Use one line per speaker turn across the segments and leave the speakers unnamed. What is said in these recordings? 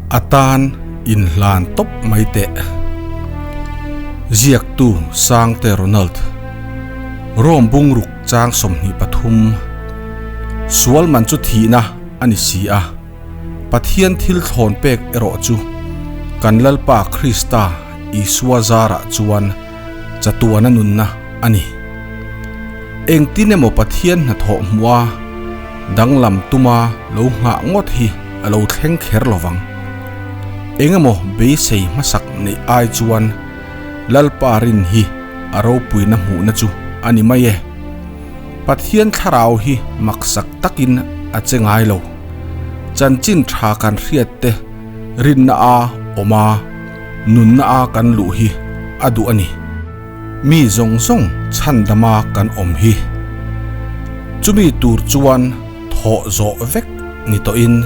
A tan inhlan tawp mai teh. Ziaktu Sangte Ronald, Rome bungruk chang 23, Sual man chu thihna a ni si a, Pathian thil thlawn pek erawh chu kan Lalpa Krista Isua zarah chuan chatuana nunna a ni. Engtin emaw Pathian hnathawh hmuha danglam tuma lo nghah ngawt hi a lo thleng kher lo vang. Engemaw beisei hmasak neih ai chuan Lalpa rin hi a ropuina hmuhna chu a ni mai e. Pathian thlarau hi maksak takin a che ngai lo. Chanchin tha kan hriat te rinna a awm a, nunna a kan luh hi a duh a ni. Mi zawng zawng chhandama kan awm hi. Chumi tur chuan thawh zawh vek ni tawhin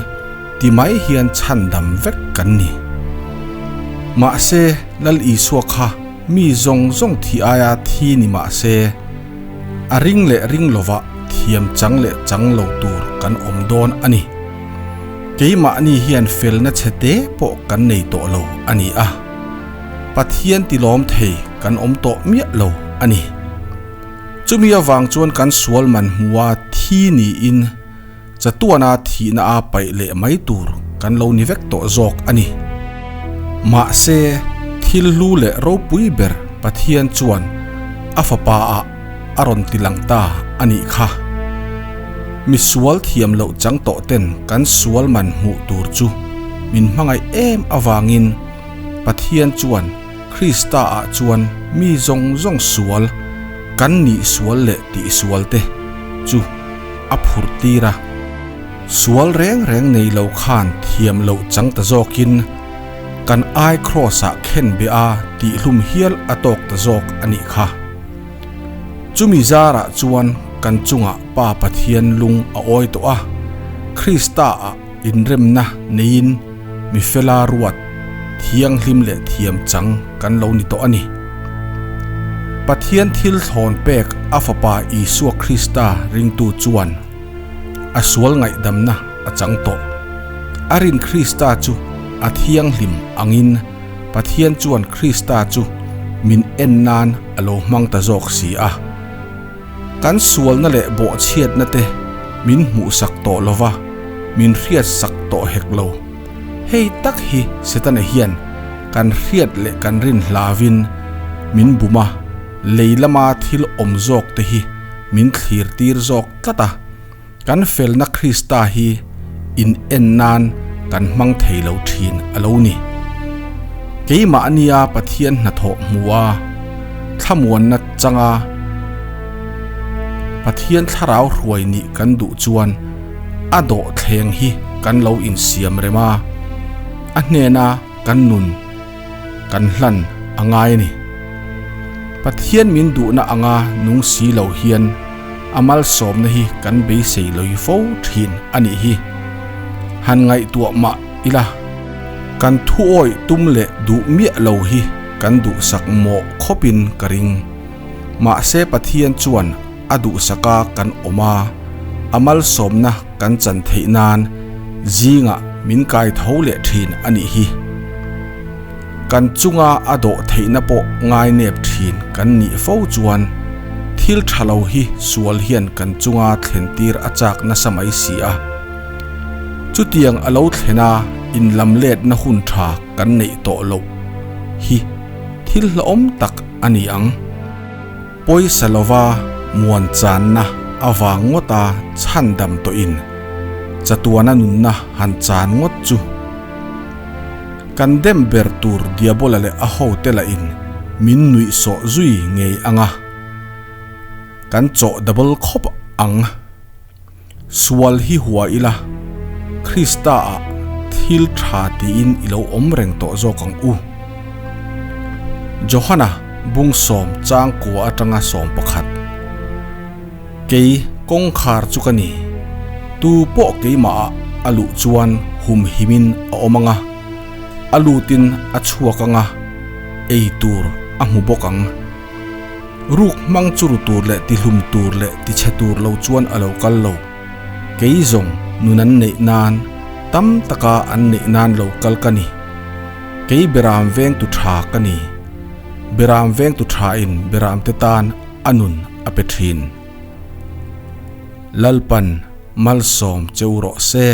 ti mai hian chhandam vek kan ni. Mahse, Lal Isua kha mi zawng zawng thi aia thi ni mahse, A ring leh ring lovah thiam chang leh chang lo tur kan awm dawn a ni. Keimahni hian felna chhe te pawh kan nei tawh lo a ni a. Pathian tilawm thei kan awm tawh miah lo a ni. Chumi avang chuan kan sual man hmua thi niin chatuana thihna a paih leh mai tur kan lo ni vek tawh zawk a ni. Mahse, thil hlu leh ropui ber Pathian chuan a fapa ah a rawn ti lang ta a nih kha. Mi sual thiam loh chang tawh ten kan sual man hmuh tur chu min hmangaih em avangin Pathian chuan Krista ah chuan mi zawng zawng sual kan nih sual leh tih sual te chu a phurh tir a. Sual reng reng nei lo khan thiam loh chang ta zawkin kan ai kraws ah khen be a tih hlum hial a tawk ta zawk a nih kha. Chumi zarah chuan kan chungah Pa Pathian lung a awi tawh a, Krista ah inremna neiin mi fela ruat thianghlim leh thiam chang kan lo ni tawh a ni. Pathian thil thlawn pek a Fapa Isua Krista ringtu chuan a sual ngaihdamna a chang tawh. A rin Krista chu a thianghlim angin Pathian chuan Krista chu min en nan a lo hmang ta zawk si a. Kan sualna leh bawhchhiatna te min hmuhsak tawh lo va, min hriatsak tawh hek lo. Hei tak hi Setana hian kan hriat leh kan rin hlavin min bum a, lei lama thil awm zawk te hi min thlir tir zawk tlat a. Kan felna Krista hi in en nan kan hmang thei lo thin a lo ni. Keimahnia Pathian hnathawh hmu a, thlamuanna changa Pathian thlarau hruai nih kan duh chuan a dawhthleng hi kan lo insiam rem a, a hnena kan nun kan hlan a ngai a ni. Pathian min duhna anga nung si lo hian a malsawmna hi kan beisei loi fo thin a nih hi. Han ngaihtuah mah ila, kan thu awih tum leh duh miah lo hi kan duhsak mawh khawpin ka ring. Mahse Pathian chuan a duhsaka kan awm a, a malsawmna kan chan theih nan zingah min kai tho leh thin a nih hi. Kan chunga a dawh theihna pawh ngainep thin kan nih fo chuan thil tha lo hi sual hian kan chunga thlen tir a chak nasa mai si a. Chutiang a lo thlen a inlam letna hun tha kan neih tawh loh hi thil hlauhawm tak a ni ang. Pawisa lova muan channa avang ngawta chhandam tawhin chatuana nunna han chan ngawt chu kan dem ber tur Diabola leh a hote lahin min nuih sawh zui ngei ang a, kan chawh double khawp ang. Sual hi hua ila, Krista ah thil tha tiin i lo awm reng tawh zawk ang u. Johana bung sawm chang kua atanga 11. Kei kawngkhar chu ka ni, tu pawh keimah ah a luh chuan humhimin a awm ang a, a lutin a chhuak ang a, ei tur a hmu bawk ang. Ruk hmang chu ru tur leh tihlum tur leh tichhe tur lo chuan a lo kal lo. Kei zawng nun an neih nan tam taka an neih nan lo kal ka ni. Kei beram vengtu tha ka ni. Beram vengtu thain beramte tan a nun a pe thin. Lalpan malsawm cheu rawh se.